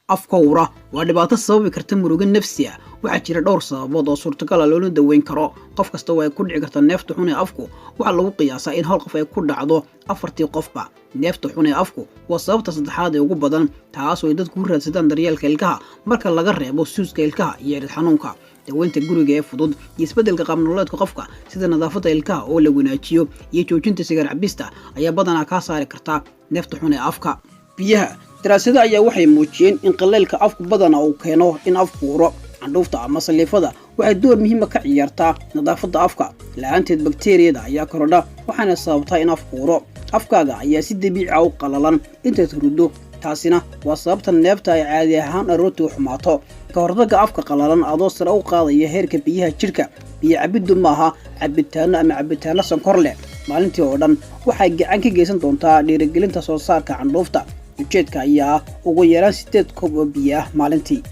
Afka ura waa dhibaato sababi karta murugo nafsi ah. Waxaa jira dhowr sababood oo suurtagal ah loona daweyn karo. Qof kasta oo ay ku dhici karta neefta xun ee afku. Waxaa lagu qiyaasaa in hal qof ay ku dhacdo afartii qofba. Neefta xun ee afku waa sababta saddexaad ee ugu badan taasoo ay dadku ku raadsadaan daryeelka ilkaha, marka laga reebo suuska ilkaha iyo cirid xanuunka. Daweynta guriga ee fudud iyo isbeddelka qaabnololeedka qofka, sida nadaafadda ilkaha oo la wanaajiyo iyo joojinta sigaar cabista, ayaa badanaa kaa saari karta neefta xun ee afka. Biyaha: daraasado ayaa waxay muujiyeen in qaleylka afku badana uu keeno in afku uro. Candhuufta ama saliifada waxay door muhiima ka ciyaartaa nadaafadda afka. La-aanteed bakteeriyada ayaa korodha, waxaana sababtaa in afku uro. Afkaaga ayaa si dabiici ah u qalalan intaad huruddo, taasina waa sababta neefta ay caadi ahaan aroortii u xumaato. Ka hortagga afka qalalan adoo sare u qaadaya heerka biyaha jidhka. Biyo cabiddu maaha cabitaano ama cabitaano sonkor leh maalintii oo dhan waxay gacan ka geysan doontaa dhiirigelinta soo saarka candhuufta. Ujeedka ayaa ah ugu yaraan 8 koob oo biyo ah maalintii.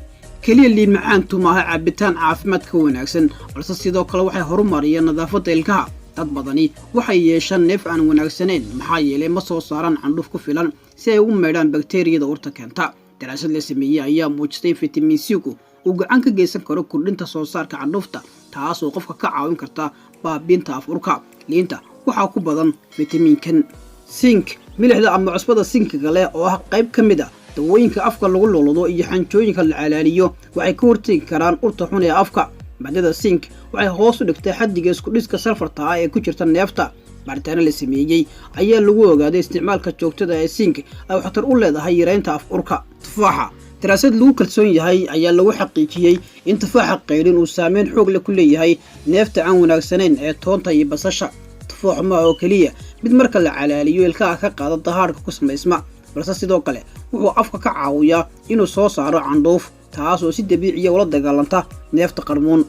Keliya liin macaantu maaha cabitaan caafimaad ka wanaagsan, balse sidoo kale waxay horumariyeen nadaafadda ilkaha. Dad badani waxay yeeshaan neef aan wanaagsanayn maxaa yeelay ma soo saaraan candhuuf ku filan si ay ugu maydhaan bakteeriyada urta keenta. Daraasad la sameeyey ayaa muujistay in fitamiin C-gu uu gacan ka geysan karo kordhinta soo saarka candhuufta, taasoo qofka ka caawin karta baabiinta af urka. Liinta waxaa ku badan fitamiinkan. Zinc: milixda ama cusbada zinkiga leh, oo ah qayb ka mid ah dawooyinka afka lagu luludo iyo xanjooyinka la calaaliyo, waxay ka hortegi karaan urta xun ee afka. Maadada zinc waxay hoos u dhigtay xaddiga iskudhiska sulfarta ah ee ku jirta neefta. Baaritaano la sameeyey ayaa lagu ogaaday isticmaalka joogtada ee zinc ay waxtar u leedahay yareynta af urka. Tufaaxa: daraasad lagu kalsoon yahay ayaa lagu xaqiijiyey in tufaaxa qaydhin uu saameyn xoog leh ku leeyahay neefta aan wanaagsanayn ee toonta iyo basasha. Tufaaxu maaha oo keliya mid marka la calaaliyo ilkaha ka qaada dahaadhka ku samaysma, balse sidoo kale wuxuu afka ka caawiyaa inuu soo saaro candhuuf, taas oo si dabiiciya ula dagaalanta neefta qarmuun.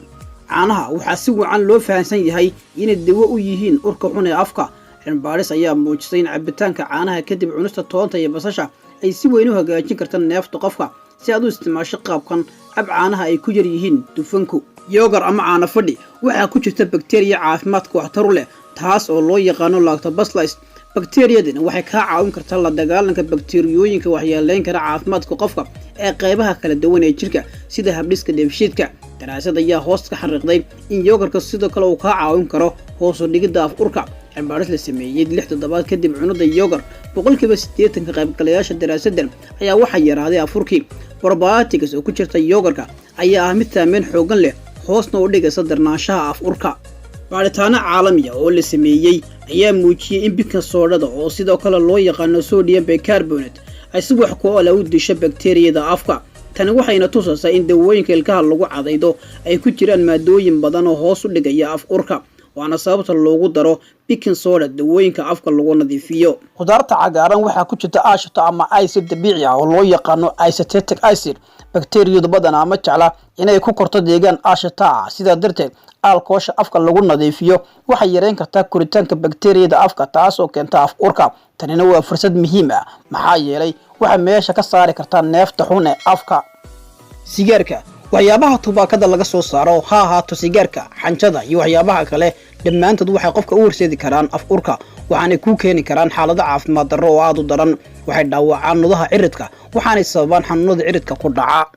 Caanaha waxaa si wacan loo fahamsan yahay inay dawo u yihiin urka xun ee afka. Cilmibaadhis ayaa muujisay in cabitaanka caanaha kadib cunista toonta iyo basasha ay si weyn u hagaajin karta neefta qofka. Si aad u isticmaasho qaabkan: cab caanaha ay ku yar yihiin dufanku. Yogurt ama caano fadhi waxaa ku jirta bakteriya caafimaadka waxtar u leh, taas oo loo yaqaano lactobacillus. Bakteriyadani waxay kaa caawin kartaa la dagaalanka bakteriyooyinka waxyeeleyn kara caafimaadka qofka ee qaybaha kala duwan ee jirka, sida habdhiska dheefshiidka. Daraasad ayaa hoos ka xariiqday in yogurtka sidoo kale uu kaa caawin karo hoosu dhigidda af urka. Cilmibaaris la sameeyey 6 toddobaad kadib cunada yogurt, 80% ka qaybgalayaasha daraasadan ayaa waxaa yaraaday afurkii. Probiotics oo ku jirta yogurtka ayaa ah mid saameyn xoogan leh, hoosna u dhigaysa darnaanshaha af urka. Baadhitaano caalamiya oo la sameeyey ayaa muujiyey in baking sodada, oo sidoo kale loo yaqaano sodium bicarbonate, ay si wax ku ool ah u disho bakteriyada afka. Tani waxayna tusaysaa in dawooyinka ilkaha lagu cadaydo ay ku jiraan maadooyin badan oo hoos u dhigaya af urka, waana sababta loogu daro baking soda dawooyinka afka lagu nadiifiyo. Khudaarta cagaaran waxaa ku jirta aashito ama acid dabiici ah oo loo yaqaano acetic acid. Bakteriyadu badanaa ma jecla inay ku korto deegaan aashita ah. Sidaa darteed, aalkoosha afka lagu nadiifiyo waxay yareyn kartaa koritaanka bakteriyada afka, taas oo keenta af urka. Tanina waa fursad muhiim ah, maxaa yeelay waxay meesha ka saari kartaa neefta xun ee afka. Sigaarka: waxyaabaha tubaakada laga soo saaro, ha ahaato sigaarka, xanjada iyo waxyaabaha kale, dhammaantood waxay qofka u horseedi karaan af urka, waxaanay kuu keeni karaan xaalado caafimaad darro oo aada u daran. Waxay dhaawacaan nudaha ciridka, waxaanay sababaan xanuunada ciridka ku dhaca.